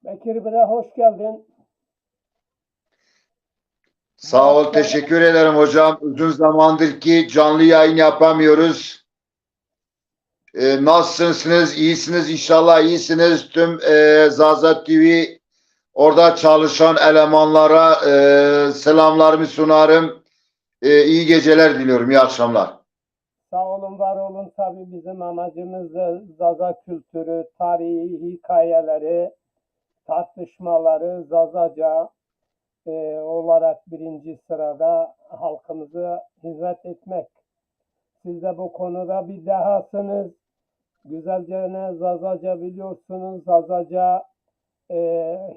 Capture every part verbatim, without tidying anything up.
Bekir Bira, hoş geldin. Sağ ol, teşekkür ederim hocam. Uzun zamandır ki canlı yayın yapamıyoruz. E, nasılsınız? İyisiniz? İnşallah iyisiniz. Tüm e, Zaza T V orada çalışan elemanlara e, selamlarımı sunarım. E, iyi geceler diliyorum. İyi akşamlar. Sağ olun, var olun. Tabii bizim amacımız da Zaza kültürü, tarihi, hikayeleri, tartışmaları Zazaca e, olarak birinci sırada halkımıza hizmet etmek. Siz de bu konuda bir dehasınız. Güzelce ne Zazaca biliyorsunuz. Zazaca e,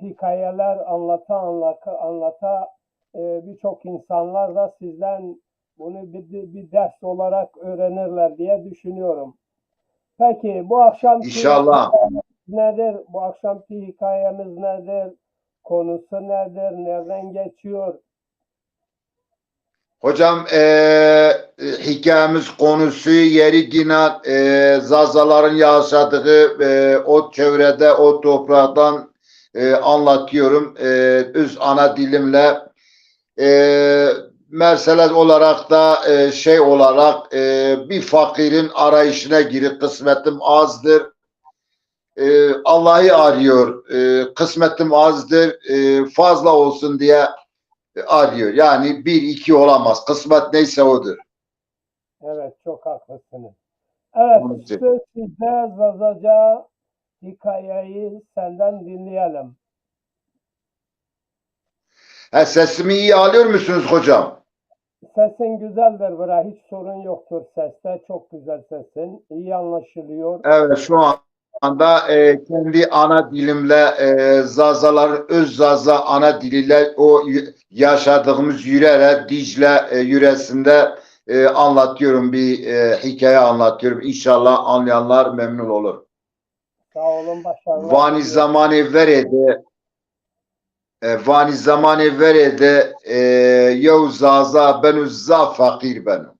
hikayeler anlata anlata, anlata e, birçok insanlar da sizden bunu bir, bir ders olarak öğrenirler diye düşünüyorum. Peki bu akşamki İnşallah. Nedir? Bu akşamki hikayemiz nedir? Konusu nedir? Nereden geçiyor? Hocam e, hikayemiz konusu yeri yine e, Zazaların yaşadığı e, o çevrede, o topraktan e, anlatıyorum. E, öz ana dilimle e, mesele olarak da e, şey olarak e, bir fakirin arayışına girip kısmetim azdır. E, Allah'ı arıyor. E, kısmetim azdır. E, fazla olsun diye arıyor. Yani bir iki olamaz. Kısmet neyse odur. Evet, çok haklısınız. Evet, söz sizde, Zazaca hikayeyi senden dinleyelim. Ha, sesimi iyi alıyor musunuz hocam? Sesin güzeldir bura, hiç sorun yoktur seste. Çok güzel sesin, iyi anlaşılıyor. Evet, şu anda e, kendi ana dilimle e, Zazaların öz Zaza ana diliyle o y- yaşadığımız Yürere, Dicle e, yöresinde e, anlatıyorum, bir e, hikaye anlatıyorum. İnşallah anlayanlar memnun olur. Sağ olun, başarılar Vanî diliyorum. Zamanê verê de, e, vanî zamanê verê de e, yew Zaza beno, zaf feqîr beno.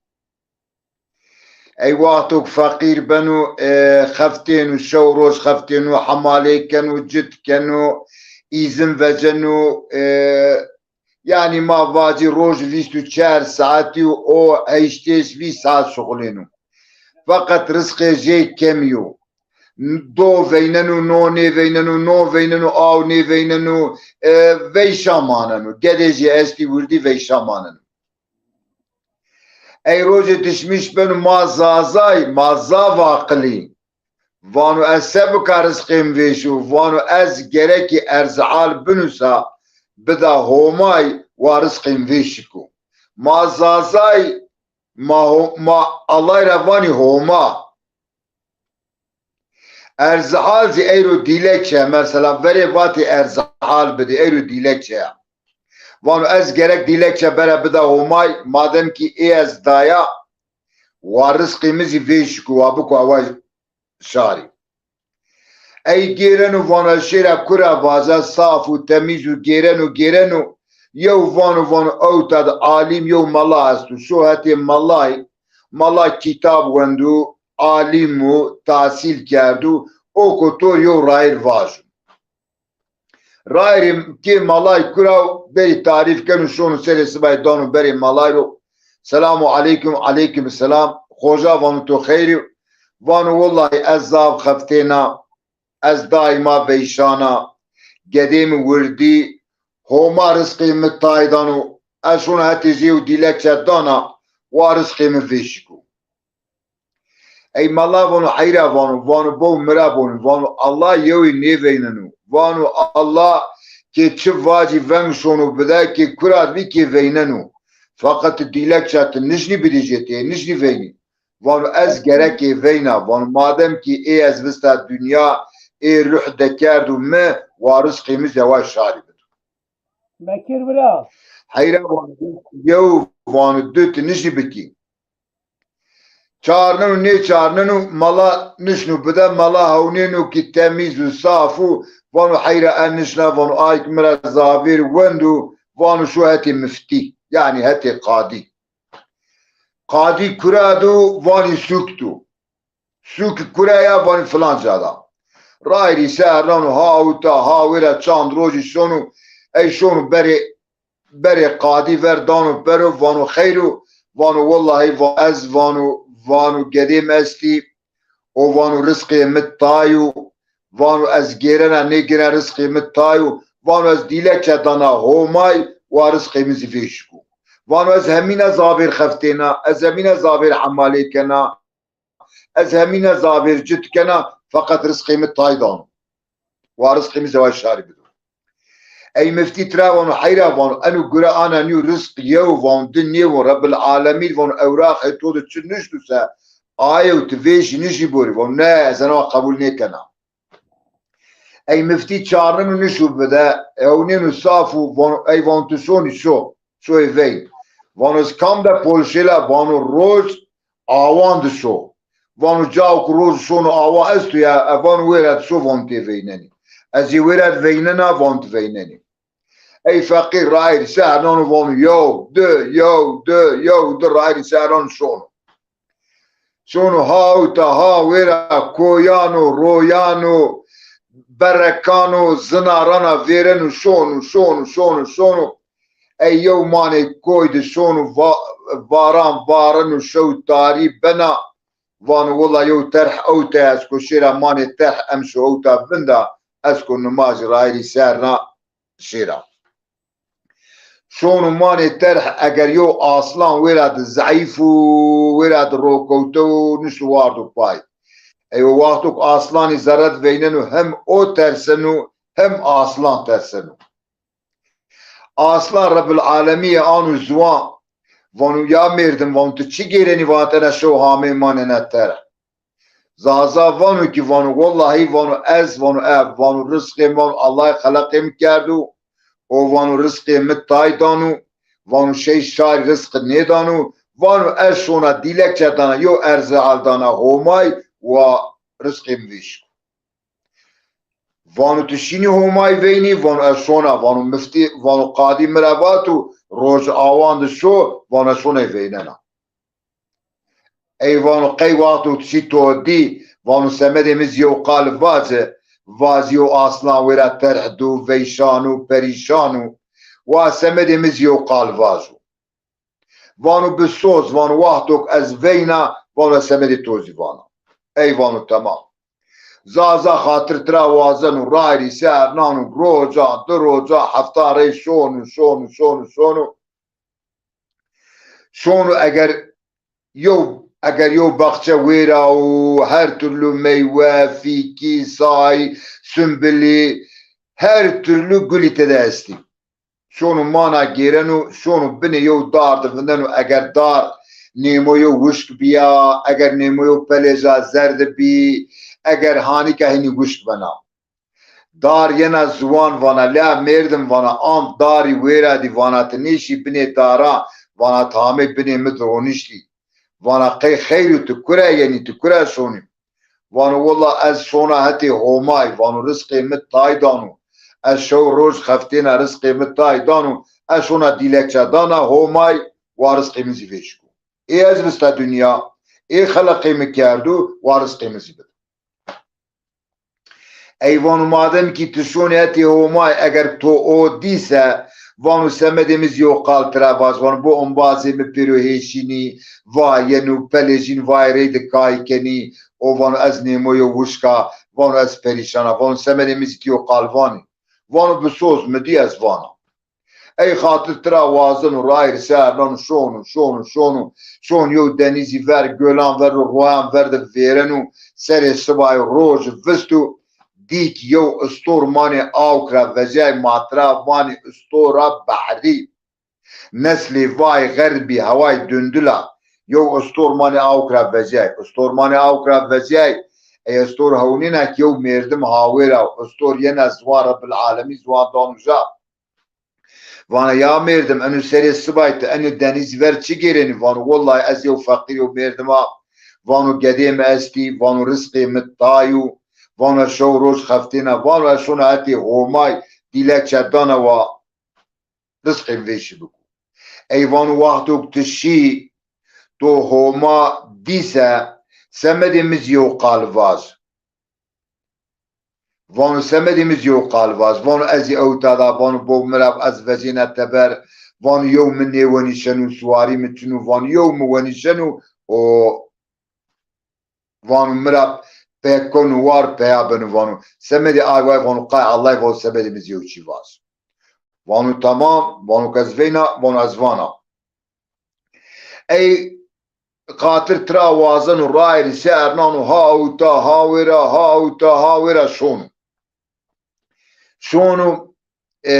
Ey wexto ke feqîr beno, e, xeftêno, şew roj xeftêno, hemalê keno, cit keno, îzin veceno, e, yanî ma vacî roj vîst û çar saetî û o heştês vîst saet şuxulêno. Feqet rizqê jê kemî yo. Do veyneno, no nêveyneno, no veyneno, aw nêveyneno, e, veyşa maneno. Gedê jê estî wirdî, veyşa maneno. Ey rojê dişmîş beno, ma Zazay, ma zaf aqilî. Vano ez se bika rizqê mi vêşo? Vano ez gerekî erzihal binusa, bida Homay, wa rizqê mi vêşiko. Ma Zazay, ma, ho- ma Allay ra vanî Homa. Erzihal zî eyro dîlekçe, mesela verê vatê erzihal bidê, eyro dîlekçe ya. Vano ez gerek dîlekçe bere bida Homay, madem kî ê ez daya, wa rizqê mi zî vêşiko, wa biko awa şarî. Ey gêreno, vano ez şêra kura vaza, saf û temîz û gêreno, gêreno. Yew vano, vano ewta de alîm yew mela esto. Şo hetê melay, mela kîtab wendo, alîm o, tahsîl kerdo, o kotor yew rayir vajo. Rayirê kê malay kura berî tarîf keno, şono serê sibayî dano berê malay ro. Selamu aleykum, aleykum selam. Xoca vano to xeyr î? Vano wellahî ez zaf xeftêna, ez daîma veyşana, gedê mi wirdî, Homa rizqê mi tay dano, ez şona hetê jê û dîlekçe dana, wa rizqê mi vêşiko. Ey mala vano heyra vano, vano bow mi ra boni, vano Allah yewî nêveyneno. Vano Allah kê çi vacî veng şono bide, kê kura bî kê veyneno. Feqet ti dîlekça ti nişnî bidî jê, ti nişnî veynî. Vano ez gerekê veyna. Vano madem kî ê ez vista dinya, ê ruh dekerdo mi, wa rizqê mi zewa şarî bido. Bekir bira. Heyra vano yew, vano du, ti nişnî bikî. Çarneno, nêçarneno, mala nişno bide, mala hewnêno kî temîz û saf û vano heyra ez nişna, vano ay kî mi ra zavêr wendo, vano şo hetê miftî, yanî hetê qadî. Qadî kura do, vanî sûk do. Sûk kura ya, vanî filan ca da. Rayîrî ser nano ha ewta, ha wêra çand rojî şono, ey şono berê, berê qadî ver dano bero, vano xeyr o, vano wellahî va-, ez vano, vano gedê mi estî, o vano rizqê mi tay o, vano ez gêrena nêgêrena rizqê mi tay o, vano ez dîlekçe dana Homay, wa rizqê mi zî vêşik o. Vano ez hemîne zavêr xeftêna, ez hemîne zavêr hemalê kena, ez hemîne zavêr cit kena, feqet rizqê mi tay dano. Wa rizqê mi zeway şarî bido. Ey miftî tira vano heyra vano, eno gure ana nîyo rizq yew vano, di nêvon, Rebbil Alemîn vano, ewraxê to de çi nişto se, ayew ti vêşî nişî borî, vano ne, ez ena qebul nêkena. Ey miftî çarneno nişo bide, ewnêno saf û vano, ey vano tu şonî şo, şoyê veyn. Vano ez kam de polşêla, vano roj awan di şo. Vano cawo ku roj şono awa esto ya, e vano wêra di şo vano tê veynenî. Ez ê wêra di veynena, vano ti veynenî. Ey feqîr rayîrî ser nano vano yew, di, yew, di, yew, di rayîrî ser nano şono. Şono ha ewta, ha wêra koyan o, royan o, berekan o, zinarana vêreno şono, şono, şono, şono. Ey yew manê koy de şono va-, varan vareno şew tarî bena. Vano wela yew terh ewta ez ko şêra manê terh emşo ewta vinda ez ko nimajî rayîrî ser na şêra. Şono manê terh eger yew aslan wêra di zeîf û wêra di rokewte û nişto wardo pay. Ey o wexto ku aslanî zerre di veyneno hem o terseno hem aslan terseno. Aslan Rebbil Alemî yê ano ziwan. Vano ya mêrdim, vano ti çi gêrenî, vano ti ena şew hamê manena terh. Zaza vano kî vano, wellahî vano ez vano ev, vano rizqê mi vano Allahî xeleqê mi kerdo, o vano rizqê mi tay dano, vano şey şarî rizqi nêdano, vano ez şona dîlekçe dana, yew erzihal dana Homay, wa rizqê mi vêşik o. Vano tu şînî Homay veynî, vano ez şona, vano miftî, vano qadî mi ra vato, roj awan di şo, vano ez şonê veynena. Ey vano qey wexto tu şî to dî, vano semedê mi zî yew qal vace, vazî yew aslan wêra terh do, veyşan o, perîşan o. Wa semedê mi zî yew qal vajo. Vano bi soz, vano wexto ku ez veyna, vano ez semedê to zî vana. Ey vano temam. Zaza xatir tira wazeno, rayîrî ser nano, roca, di roca, hefta rey şono, şono, şono, şono. Şono eger yew, eger yew baxçe wêra û her türlü meywe, fîkî, say, sumbilî, her türlü gulî tede estî. Şono mana gêreno, şono binê yew dar de vindeno, eger dar nêmo yew wişk bîya, eger nêmo yew pelêja zerde bî, eger hanîka hînî wişk bena. Dar yena ziwan vana, la mêrdim vana, ant darî wêra dî vana ti nêşî binê dara, vana ti hamê binê mi di roniştî. Vana qey xeyr o, ti kura yenî, ti kura şonî? Vano wela ez şona hetê Homay, vano rizqê mi tay dano. Ez şew roj xeftêna rizqê mi tay dano, ez şona dîlekçe dana Homay, wa rizqê mi zî vêşik o. Ê ez vista dinya, ê xeleqê mi kerdo, wa rizqê mi zî bid. Ey vano madem kî ti şonê hetê Homay, eger to o dî se, vano semedê mi zî yew qal tira vaz, vano bo embazê mi pêro hêşînî, va yeno pelêjîn, vayê rey di kay kenî, o vano ez nêmo yew wişka, vano ez perîşan a, vano semedê mi zî ti yew qal vanî. Vano bi soz mi dî ez vana. Ey xatir tira wazeno, rayîr ser nano, şono, şono, şono, şono yew denîzî ver, golan ver û royan ver de vêreno, serê sibayî roj visto, dî ki yew istor manê awk ra vecîyay, ma tira vanî istora behrî. Neslê vay xerbî heway dundila, yew istor manê awk ra vecîyay, istor manê awk ra vecîyay, ey istor hewnêna ki yew mêrdim hawêra, istor yena ziwan Rebbil Alemî ziwan dano ja. Vana ya mêrdim, eno serê sibay ti enê denîzî ver çi gêrenî? Vano wellahî ez yew feqîr yew mêrdim a. Vano gedê mi estî, vano rizqê mi tay o. Vano şew roj xeftêna, vano ez şona hetê Homay, dîlekçe dana wa rizqê mi vêşî biko. Ey vano wexto ki ti şî, to Homa dî se, semedê mi zî yew qal vaj. Vano semedê mi zî yew qal vaj. Vano ez zî ewta da, vano bo mi ra ez vecêna teber. Vano yew mi nêwenîşeno, suwarî mi çin o, vano yew mi wenîşeno o vano mi ra pekeno war peya beno vano. Semedê ay way vano qay Allay vano semedê mi zî yew çî vaj. Vano tamam, vano ke ez veyna, vano ez vana. Ey xatir tira wazeno, rayirî ser nano, ha ewta, ha wêra, ha ewta, ha wêra şono. Şono, e,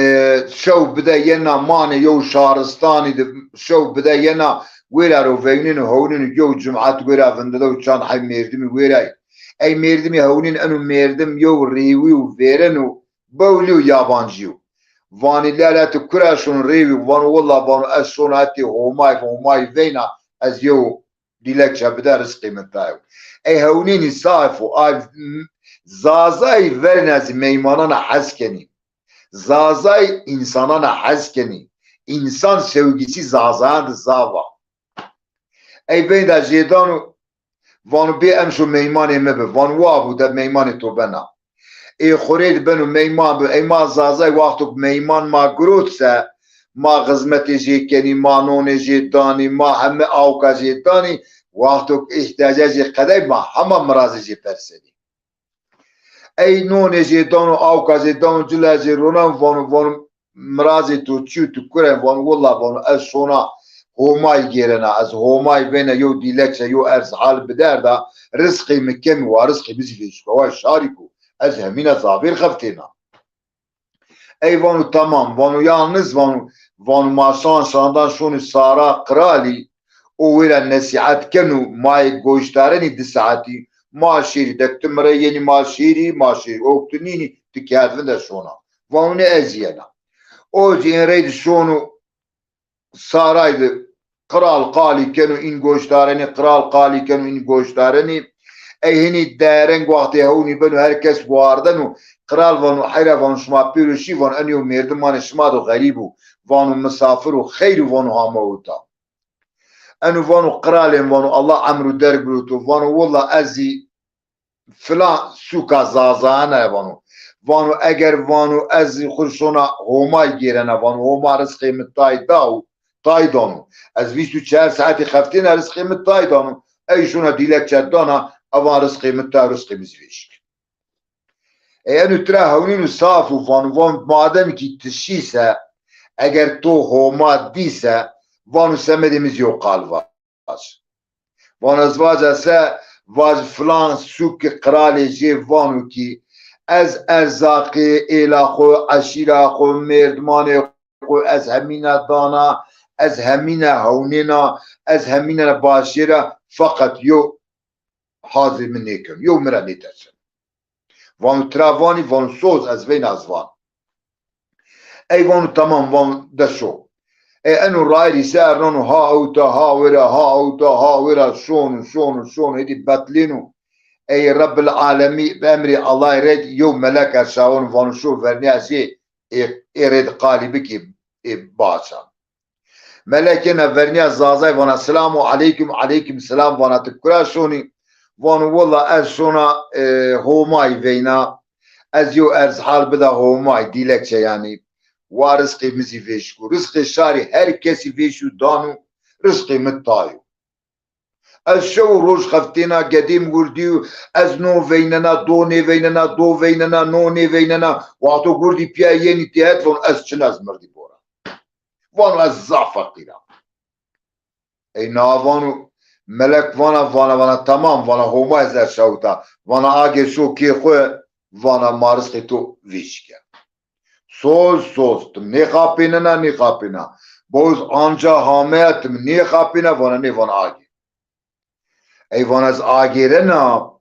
şew bide yena manê yew şaristanî de, şew bide yena wêra ro veynêno, hewnêno, yew cumat wêra vindedo, çand hey mêrdimî wêra yê. Ey mêrdimî hewnên eno mêrdim yew rêwî û vêreno, bewlî û yabancî yo. Vanî lele ti kura şon rêwî? Vano willa vano ez şona hetê Homayî, Homayî veyna ez yew dîlekçe bide rizqê mi tay o. Ey hewnênî saf o. Ay Zazayî verna zî meymanana hez kenî. Zazayî însanana hez kenî. Însan sevgîsî Zazayan de zaf a. Ey veyna jêdano, vano bê emşo meymanê mi bi. Vano wa bû de meymanê to bena. Ê xo rê de beno meyman bi. Ey ma Zazay wexto ke meyman ma girot se, ma xizmetê jê kenî, ma nonê jê danî, ma heme awka jê danî, wexto ke îhtîyaca jê qedey ma hema mirazê jê persenî. Ey nonê jê dano, awka jê dano, cila jê ronan, vano, vano mirazê to çi yo, tu kure? Vano willa, vano ez şona Homayî gêrena, ez Homayî veyna, yew dîlekçe, yew erzhal biderda, rizqê mi kemî, wa rizqê mi zî vêşiko, wa şarîko, ez hemîna zavêr xeftêna. Ey vano tamam, vano yalniz vano, vano ma şan şandan şonî sara qiralî, o wêra nesîhet keno, ma yê goşdarenî di saetî, ma şêrî dek tu mi rê yenî, ma şêrî, ma şêrî, ok tu nînî, ti kerd vinde şona. Vano nê ez zî yena. O zî ên reyde şono saray de, qral qalî keno, în goşdarenî, qral qalî keno, în goşdarenî. Ey hinî dereng wextê hewnî beno, her kes wardeno. Qral vano, heyra vano, şima pêro şî? Vano eno yew mêrdimanê şima do, xerîb o. Vano misafir o, xeyr o, vano hama ewta. Eno vano qralên, vano Allah emr û derg biro to. Vano willa ez zî filan sûka Zazayan a vano. Vano eger vano ez xwu şona Homayî gêrena vano, Homa rizqê mi tay da û tay dano. Ez vîst û çar saetî xeftêna, rizqê mi tay dano. Ey şona dîlekçe dana, evan rizqê mi tay, rizqê mi zî vêşik. Ey eno tira hewnîn û saf û vano, van madem kî ti şî se, eger to Homa dî se, vano semedê mi zî yew qal va. Vaj. Van ez vaja se, vaj filan sûkî qralê jê vano kî ez erzaqê êla xwu, eşîra xwu, mêrdimanê xwu ez hemîna dana, ez hemîna hewnêna, ez hemîna başêra, feqet yew hazê mi nêkeno, yew mi ra nêterseno. Vano tira vanî? Vano soz, ez veyna ez van. Ey vano tamam, van de şo. Ey eno rayirî ser nano, ha ewta, ha wêra, ha ewta, ha wêra, şono, şono, şono, êdî betlêno. Ey Rebbil Alemî, bi emrê Allahî reyde yew melek erşaweno, vano şo vernîya jê, ê, ê reyde qalî bikê, ê bacan. Melek êna vernîya Zazay vana, selamu aleykum, aleykum selam, vana ti kura şonî? Vano willa ez şona, e, Homayî veyna, ez yew erzhal bida Homayî, dîlekçe yanî. Wa rizqê mi zî vêşik o. Rizqê şarî her kesî vêşî û dano, rizqê mi tay o. Ez şew û roj xeftêna, gedê mi wirdî yo, ez no veynena, do nêveynena, do veynena, no nêveynena. Wexto wirdî pîya yenî têhet, vano ez çin, ez mirdî bora. Vano ez zaf feqîr a. Ey na vano, melek vana, vana, vana tamam, vana Homa ez erşawita. Vana agê şo kê xwu, vana ma rizqê to vêşî ke. Soz, soz, ti mi nêxapênena, nêxapêna. Boz anca hameya, ti mi nêxapêna, vana nê, vana agê. Ey vana ez agêrena,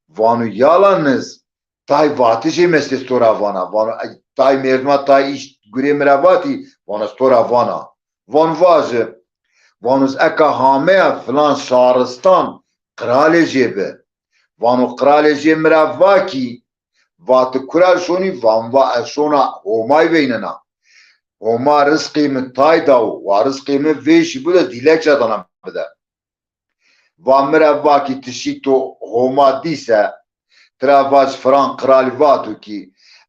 vano yalaniz, tay vatişê mi estê ez to ra vana. Vano ey tay mêrdima, tay îş gurê mi ra vatî, vano ez to ra vana. Vano vaje, vano ez eka hameya filan şaristan, qralê jê bi. Vano qralê jê mi ra va kî, va ti kura şonî? Van va ez şona Homayî veynena. Homa rizqê mi tay da û wa rizqê mi vêşî bide, dîlekçe dana bide. Va mi ra va kî ti şî to Homa dî se, Tira vaj filan qiralî vato kî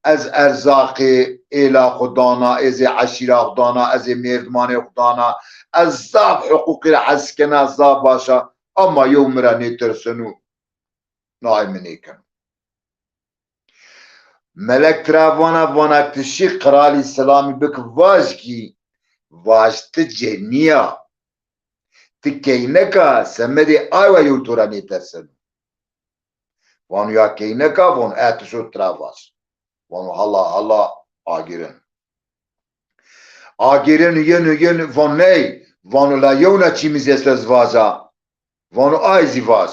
ez erzaqê êla xwu dana, ez ê eşîra xwu dana, ez ê mêrdimanê xwu dana, ez zaf hiqûqî ra hes kena, zaf baş a, ama yew mi ra nêterseno, nayê mi nêkeno. Melek tira vana, vana ti şî qiralî selamî bik, vaj kî, vaj ti cenî ya, ti keynek a, semedê ay wa yew to ra nêterseno. Vano ya keynek a, vano e ti şo tira vaj. Vano hala hala agêreno. Agêreno yeno yeno, vano ney, vano la yewna çîmî zî esto ez vaja. Vano ay zî vaj.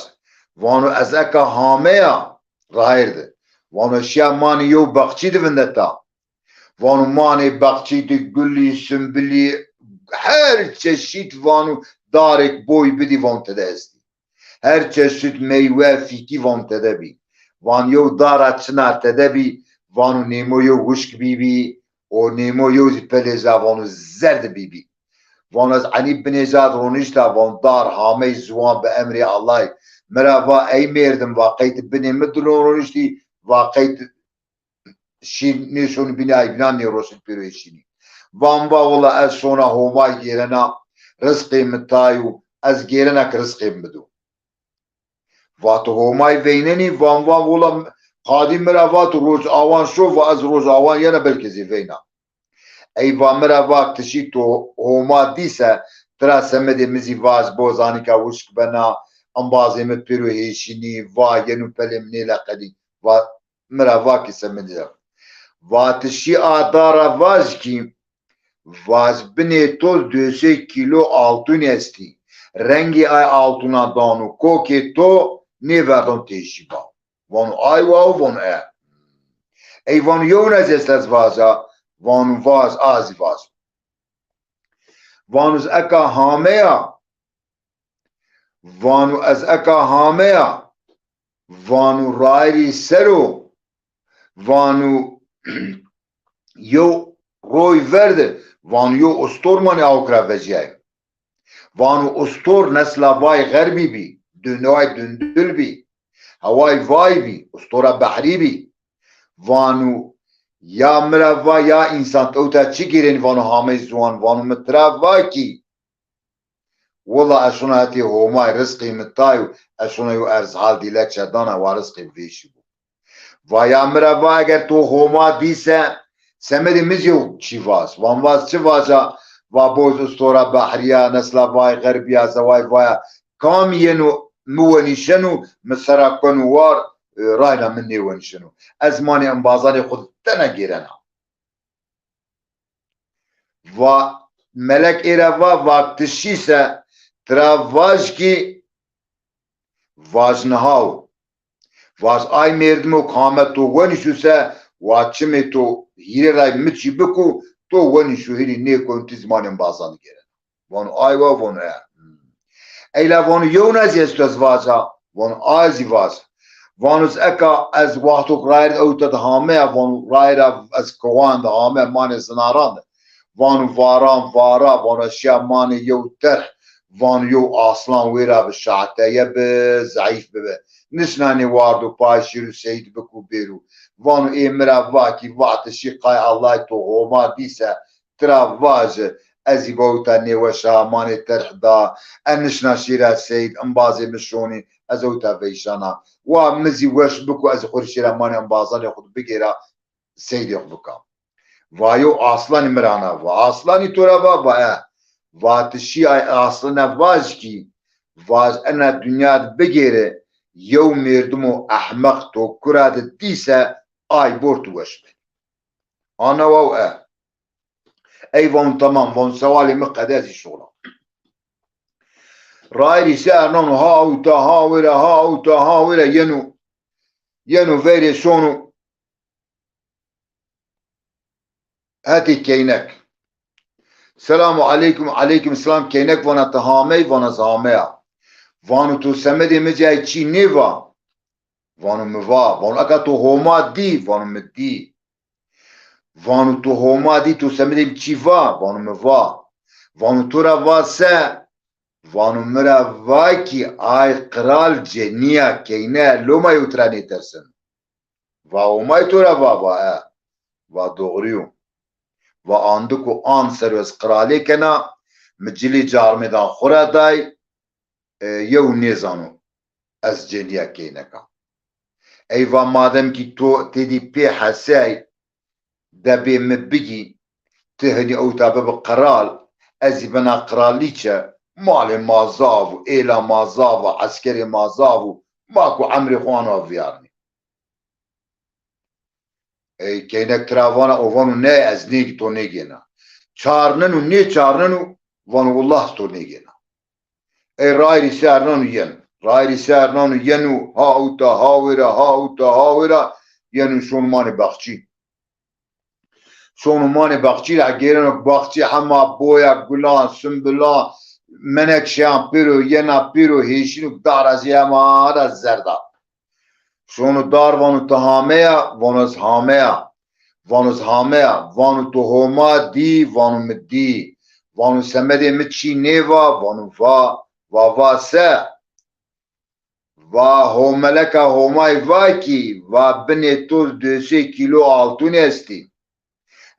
Vano ez eka hameya rayir de. Vano şiya manê yew baxçî de vindeta. Vano manê baxçî de gulî, sumbilî, her çeşît vano darêk boy bidî vano tede estî. Her çeşît meywe, fîkî vano tede bî. Van yew dara çina tede bî, vano nêmo yew wişk bîbî û nêmo yew zî pelê ca vano zerd bîbî. Vano ez enî binê ca de ronişta, vano dar hamey ziwan bi emrê Allahî. Mi ra va ey mêrdim, va qey ti binê mi de roniştî, va qey ti şî nêşonî binê ay bînan nêroşin pêro ê şînî. Van va wila ez şona Homay gêrena, rizqê mi tay o, ez gêrena ke rizqê mi bido. Va ti Homay veynenî? Van va wila qadî mi ra va tu roj awan şo, va ez roj awan yena belkî zî veyna. Ey va mi ra va ti şî tu Homa dî se, tira semedê mi zî vaj bo zanîka wişk bena, embazê mi pêro hêşînî, va yeno pelê mi nêleqenî. Va mi ra va kî semedê ra. Va ti şî a dara vaj kî, vaj binê to di sey kîlo altun estî. Rengê ay altuna dano, kokê to nêverdon têşî ba. Vano ay wa o, vano e. Ey vano yewna zî est ez vaja, vano vaj, a zî vaj. Vano ez eka hameya, vano ez eka hameya, vano rayirî ser o, vano yew roy ver de, vano yew ustor manê awk ra vecîyaye. Vano ustor nesla vay xerbî bî, dundeway dundul bî, heway vay bî, ustora behrî bî. Vano ya mi ra va ya însan, ti ewta çi gêrenî? Vano hamey ziwan. Vano mi tira va kî wila ez şona hetê Homay, rizqê mi tay o, ez şona yew erzhal dîle çedana, wa rizqê mi vêşî bo. Va ya mi ra va eger to Homa dî se, semedê mi zî yew çî vaj. Van vaj çi vaja? Va boz ustora behrî ya, nesla vay xerbî ya, zeway vaya. Kam yeno mi wenîşeno, mi sera keno war, e, rayna mi nêwenîşeno. Ez manê embazanê xwu de tena gêrena. Va melek ê ra va, va ti şî se, tira vaj kî, vaj niha o. Vaj ay mêrdimo kame to wenîşo se, wa çimê to hîrê ray mi çî biko, to wenîşo hîrî nêkon, ti zî manê embazan de gêrena. Vano ay wa, vano e. Ey la vano yewna zî esto ez vaja? Vano a zî vaj. Vano ez eka ez wexto ke rayir ewta de hameya, vano rayira ez kowan de hame, manê zinaran de. Vano varan vara, vano ez şiya manê yew terh, vano yew aslan wêra bi, şateye bi, zeîf bibi. Nişna nê wardo pay şêro seyd biko bêro. Vano ê mi ra va kî, va ti şî qay Ellay to Homa dî se, tira vaje, ez zî ba ewta nêweşa, manê terh da, ez nişna şêra seyd, embazê mi şonî, ez ewta veyşana. Wa mi zî weş biko, ez xwu rê şêra manê embazanê xwu de bigêra, seydê xwu bika. Va yew aslanî mi ra na va. Aslanî to ra va? Va e. Va ti şî ay aslana vaj kî, vaj ena dinya de bigêre, yew mêrdimo ehmeq to kura de dî se, ay bor tu weş benî. Ana wa e. Ey vano tamam, vano sewalê mi qede, ez zî şola. Rayirî ser nano ha ewta, ha wêra, ha ewta, ha wêra yeno, yeno verê şono hetê keynek. Selamu aleykum, aleykum selam, keynek vana ti hamey, vana ez hameya. Vano to semedê mi cayê çî nêva? Vano mi va. Vano eka to Homa dî? Vano mi dî. Vano to Homa dî, to semedê mi çî va? Vano mi va. Vano to ra va se? Vano mi ra va kî ay qral cenî ya, keyne, loma yew tira nêterseno. Va Homay to ra va? Va e. Va doğru yo. Va andik û an ser o ez qiralê kena, mi cilê carmêdan xwu ra day, e, yew nêzano ez cenîya keyneka. Ey va madem kî to têdî pê hesey, de bê mi bigî, ti hinî ewta bibi qral, ez zî bena qralîçe, malê ma zaf û, êla ma zaf a, eskerê ma zaf û, ma ku emrê xwu ano vîyarnî. Ey keynek tira vana, o vano ne, ez nêgî to nêgêna. Çarneno, nêçarneno, vano wullah ez to nêgêna. Ey rayirî ser nano yeno. Rayirî ser nano yeno, ha ewta ha wêra, ha ewta ha wêra, yeno şono manê baxçî. Şono manê baxçî ra gêreno baxçî hema boya gulan, sumbulan, menekşeyan pêro, yena pêro, hêşîno, dara zî hema da zerd a. Şono dar, vano ti hameya? Vano ez hameya. Vano ez hameya. Vano to Homa dî? Vano mi dî. Vano semedê mi çî nêva? Vano va. Va va se? Va ho meleka Homay va kî, va binê to di sey kîlo altun estî.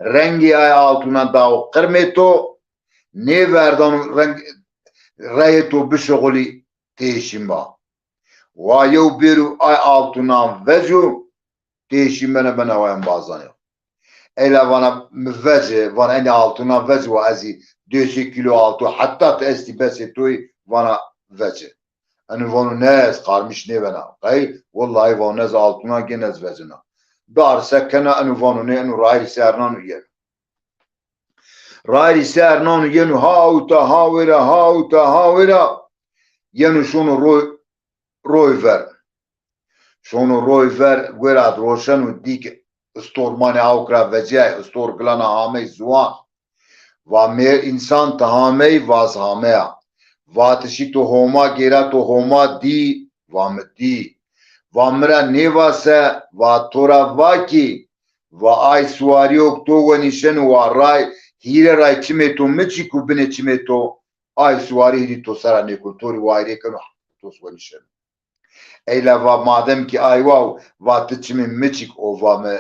Rengê ay altunan dao qirmê to, nêverdano reng, reyê to bişuxulî têşîn ba. Wa yew bêro ay altunan veco, têşîn bena, bena wa embazanê xo. Eyla vana mi vece, vana enê altunan vece, wa ez zî di sey kîlo altu, heta ti estî besê to yî, vana vece. Eno vano ne, ez qarmîş nêbena. Qey, wellahî vano ne, ez altunan gêna, ez vecena. Dar se kena, eno vano nê, eno rayirî ser nano yeno. Rayirî ser nano yeno, ha ewta ha wêra, ha ewta ha wêra, yeno şono roy, roy ver. Şono roy ver, wêra roşeno, dî ke istor manê awk ra vecîyay, istor gilana hamey ziwan. Va mêr însan, ti hamey? Va ez hameya. Va ti şî to Homa gêra, to Homa dî? Va mi dî. Va mi ra nêva se? Va to ra va kî, va ay siwarîyo ke to wenîşeno, wa ray, hîrê ray çimê to miçîk û binê çimê to, ay siwarî hîrî to sera nêkun, to rê wayîrê keno, to wenîşeno. Eyla va madem kî ay wa, va ti çimê miçîk o, va mi,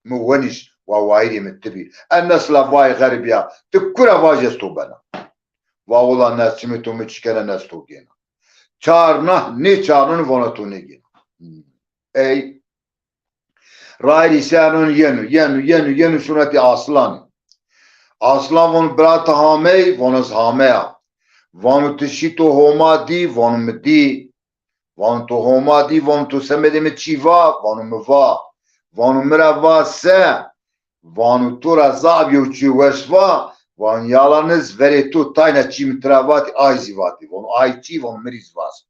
mi wenîş, wa wayîrê mi ti bî. En nesla vay xerîbîya, ti kura vajî ez to bena. Va wila ne ez çimê to miçîk kena, ne ez to gêna. Çar nah nêçarneno, vana to nêgêna. Ey rayirî ser nano yeno, yeno, yeno, yeno şono hetê aslanî. Aslan vano bira ti hamey? Vano ez hameya. Vano ti şî to Homa dî? Vano mi dî. Vano to Homa dî? Vano to semedê mi çî va? Vano mi va. Vano mi ra va se? Vano to ra zaf yew çîyo weş va. Vano yalaniz verê to tayna çî mi tira vatî, ay zî vatî. Vano ay çî? Vano mi rî zî vaze.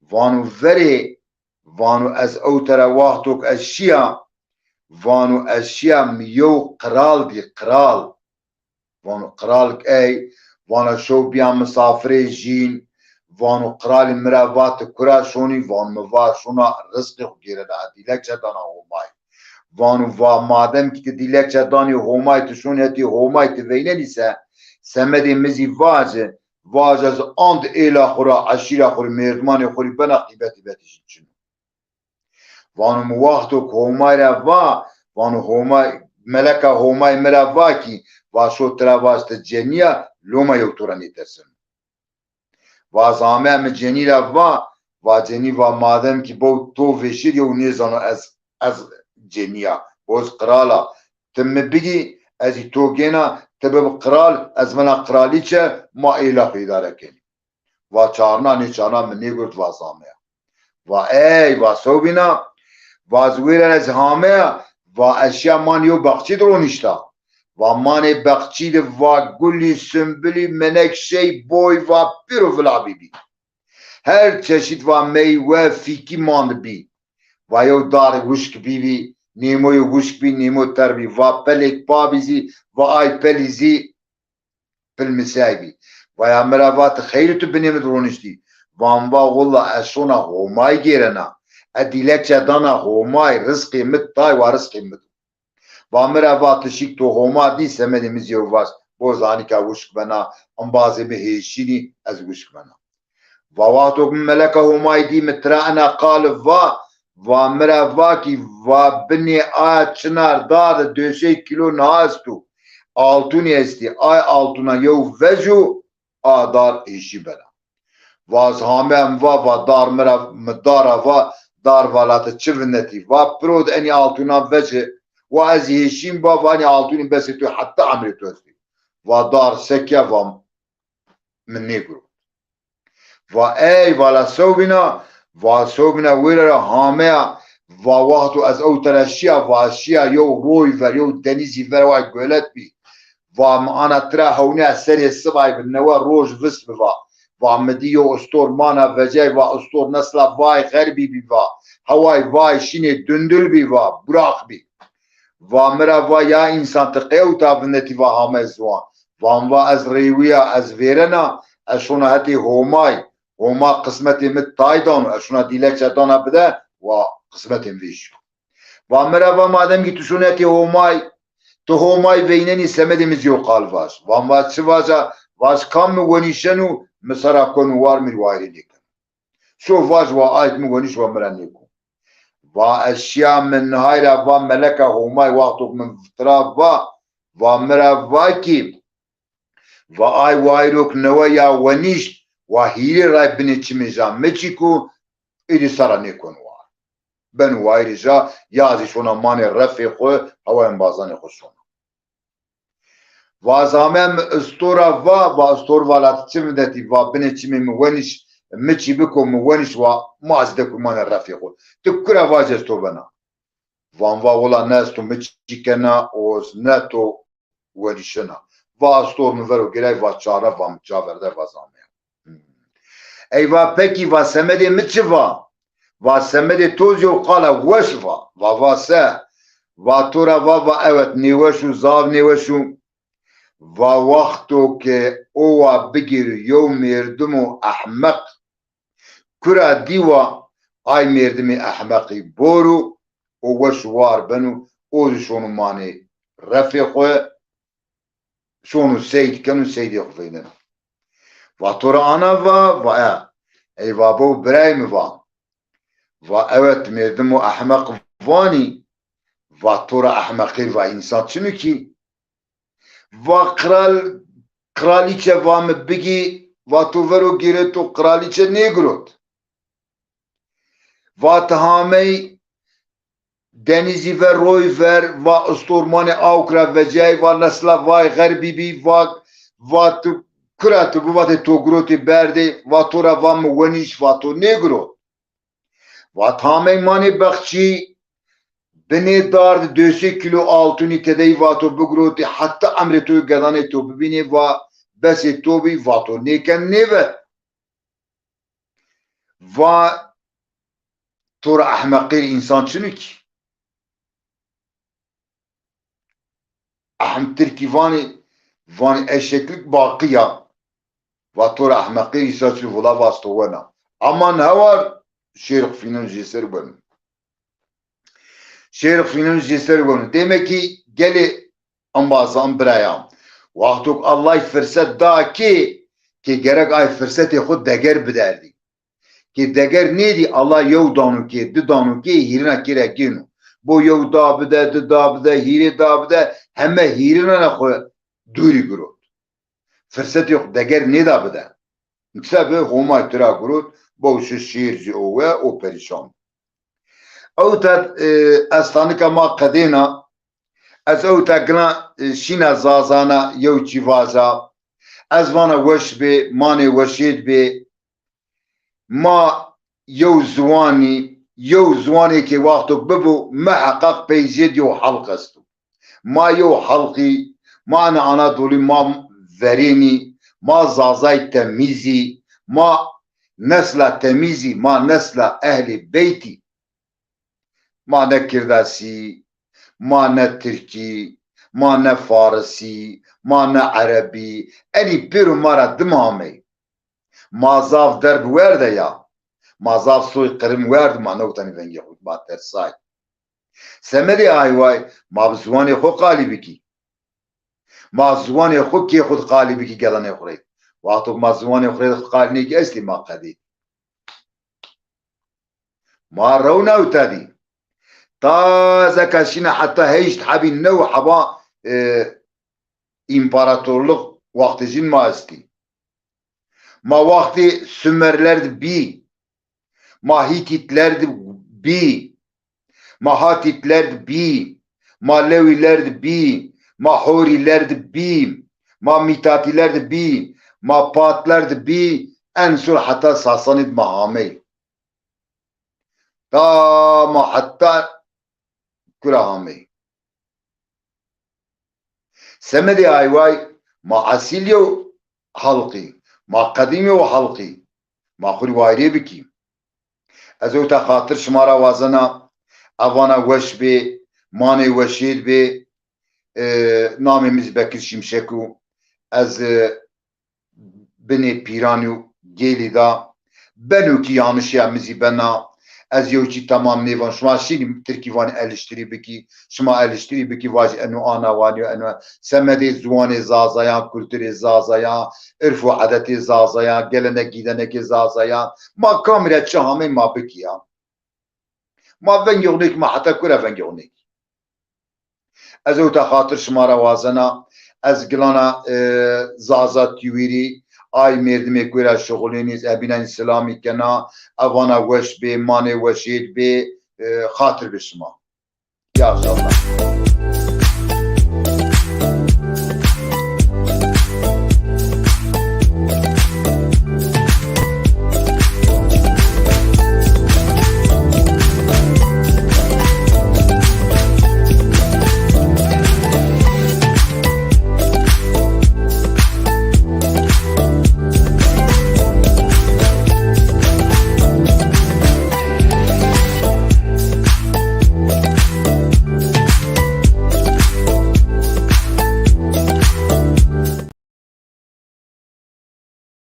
Vano verê, vano ez ewte ra wexto ke ez şîya, vano ez şîya mi yew qral dî, qral. Vano qral ke ey, vana şew bîya misafirê jîn. Vano qralî mi ra va ti kura şonî? Vano mi va şona rizqê xwu gêrena, ez dîlekçe dana Homayî. Vano va madem kî ti dîlekçe danî Homayî, ti şonî hetê Homayî, ti veynenî se, semedê mi zî vaje, vaje ez and êla xwu ra, eşîra xwu rê, mêrdimanê xwu rê bena qîmetî betî jî çin o. Vano mi wexto ke Homay ra va, vano Homay, meleka Homay mi ra va kî, va şo tira va ez ti cenîya, loma yew to ra nêterseno. Va ez ameya, mi cenî ra va, va cenî va madem kî bo to vêşîr, yew nêzano ez, ez cenîya, bo ez qral a. Ti mi bigî, ez zî to gêna, ti bibi qral, ez bena qralîçe, ma êla xwu îdare kenî. Va çarna, nêçarna mi nêgirt, va ez ameya. Va ey, va sewbîna? Va ez wêra ez hameya, va ez şîya man yew baxçî di ronîşta. Va manê baxçî di va gulî, sumbilî, menekşey, boy, va pêro vila bîbî. Her çeşît va meywe, fîkî man di bî. Va yew dar wişk bîbî, nêmoyê wişk bî, nêmo ter bî. Va pelêk pa bî zî, va ay pelî zî pilmisay bî. Vaya mi ra va ti xeyrî tu binê mi di roniştî? Van va willa ez şona Homay gêrena. Ez dîlekçe dana Homay, rizqê mi tay wa rizqê mi do. Va mi ra va ti şik to Homa dî, semedê mi zî yew vaz. Bo zanîka wişk bena, embazê mi hêşînî, ez wişk bena. Va wexto mi meleka Homay dî, mi tira ena qali va, Va mi ra va kî, va binê aya çinar dar de dösey kîlo niha esto. Altûnî estî. Ay altûna yew veco, a dar hêşî bena. Va ez hamea mi va, va dar mi ra, mi dara va, dar va la ti çi vinetî? Va piro de enî altûna vece. Wa ez hêşîm va, va enî altûnî besê to heta emrê to estî. Va dar seke va mi nêgirot. Va ey, va la sewbîna, va sewbîna wêre ra hameya, va wexto ez ewta ra şîya, va şîya yew roy ver, yew denîzî ver, wa golet bî. Va mi ana tira hewnîya serê sibay bi, newe roj vist bi va. Va mi dî yew istor mana vecay, va istor nesla vay xerbî bî va. Heway vay şînê dundul bî va, buraq bî. Va mi ra va ya însan ti qey ewta vinetî va hamey ziwan. Van va ez rêwîya, ez vêrena, ez şona hetê Homay. Homa qismetê mi tay dano, ez şona dîleçe dana bide, wa qismetê mi vêşîyo. Va mi ra va madem kî tu şonê hetê Homay, tu Homay veynenî semedê mi zî yew qal vaj. Van va çi vaja, vaj kam mi wenîşeno, mi sera keno war mi rî wayirê nêkeno. Şo vaj wa ayk mi wenîş wa mi ra nêko. Va ez şîya mi nihay ra va meleka Homay wexto mi tira va, va mi ra va kî, va ay wayirok newe ya wenîşt, wa hîrê ray binê çimê ja mi çî ku, êdî sera nêkon war. Ben wayirê ja, ya zî şona manê refê xwu, hewa embazanê xwu şona. Va ez hamea mi istora va, va istor va la ti çi vinetî, va binê çimê mi wenîş, mi çî biko, mi wenîş wa ma zî de kurmanê refê xwu. Ti kura vacê ez to bena? Van va wila ne ez to mi çî kena û ne to wenîşena. Va istor mi vero giray, va çare, va mi ca verde, va ez hamea. Ey va pekî, va semedê mi çi va? Va semedê to zî yew qala weş va. Va va se? Va to ra va, va ewet nêweş û zaf nêweş û. Va wexto ke o wa bigêro yew mêrdimo ehmeq, kura dî wa ay mêrdimê ehmeqî boro, o weş war beno, o zî şono manê refê xwu, şono seyd keno, seydê xwu veyneno. Va to ra ana va, va e. Ey va bo birayê mi va. Va ewet mêrdimo ehmeq vanî, va to ra ehmeqêr va însan çin o kî. Va qral, qralîçe va mi bigî, va to vero gêreto, qralîçe nêgirot. Va ti hamey denîzî ver, roy ver, va istor manê awk ra veciyay, va nesla vay xerbî bî, va, va tu kura tu bi, va tê to girotê berdê, va to ra va mi wenîş, va to nêgirot. Va ti hamey manê bexçî, binê dar di dösê kîlo altûnî tedeyî va to bigirotê, heta emrê to yo gedanê to bibînê, va besê to bî, va to nêken nêvet. Va to ra ehmeqêr însan çin o kî. Ehm, tirkî vanê, vanê eşeklik baqî ya. Va to ra ehmeqêr însan çin o, vila va ez to wena. Aman hewar şêrix fînin jê ser weno. Şêrix fînin jê ser weno. Demek kî gelê embazan birayan. Wexto ke Allay firset da kê, kê gerek ay firsetê xwu deger biderdî. Kê deger nêdî, Allah yew dano kê, di dano kê, hîrina kê ra gêno. Bo yew da bide, di da bide, hîrê da bide, heme hîrinana xwu dûrî girot. Firsetê xwu deger nêda bide. Sebe Homay tira girot, bo şi şêr zî o we, o perîşan. Ewta, e, estanika ma qedêna, ez ewta gina, e, şîna zazana yew çî vaza. Ez vana weş bê, ma nêweşêd bê. Ma yew ziwanî, yew ziwanê ke wexto bibo, miheqeq pey zêd yew helq esto. Ma yew helqî, ma ena Anadolî, ma verênî, ma zazay temîzî, ma nesla temîzî, ma nesla ehlê beytî. Ma ne kirdasî, ma ne tirkî, ma ne farisî, ma ne erebî, enî pêro ma ra dim amey. Ma zaf derb werde ya. Ma zaf soy qirim werd, ma newtanî vengê xwu, ma tersay. Semedê ay way, ma bi ziwanê xwu qalî bikî. Ma ziwanê xwu kê xwu di qalî bikî gelanê xwu rê. Wexto ma ziwanê xwu rê qalî nêkî estê ma qedê. Ma rew newtedî. Taze ke şîne heta heşt hebî, new heba, e, împaratorlix wextê jin ma estî. Ma wextê Sumerler de bî. Ma Hîtîtler de bî. Ma Hatîtler de bî. Ma Lewîler de bî. Ma Horîler de bî. Ma Mîtatîler de bî. Ma Partler de bî. En sur heta Sasanî de ma amey. Ta ma heta kura amey. Semedê ay way ma esîl yew xelqî, ma qedîm yew xelqî, ma xwu rê wayrê bikî. Ez ewta xatir şima ra wazena, evana weş bê, manê weşêd bê, e, namê mi zî Bekir Şimşek o. Ez, e, binê pîranî û gêlî de. Beno kî yanlişîya mi zî bena, ez yew çî temam nêvan. Şima şînî tirkî vanî eleştirî bikî, şima eleştirî bikî, vajî eno ana wanî yo, eno semedê ziwanê Zazayan, kulturê Zazayan, irf û edetê Zazayan, gelenek gîdenekê Zazayan. Ma kamî ra çi hamey ma bikî ya. Ma vengê xwu nêkî, ma heta kura vengê xwu nêkî? Ez ewta xatir şima ra wazena, ez gilana, e, Zaza T V rî, ay mêrdimê ku ra şuxulênî, ez ebînanî silamî kena, evana weş bê, manê weşêd bê, e, xatir bi şima. Ya inşallah.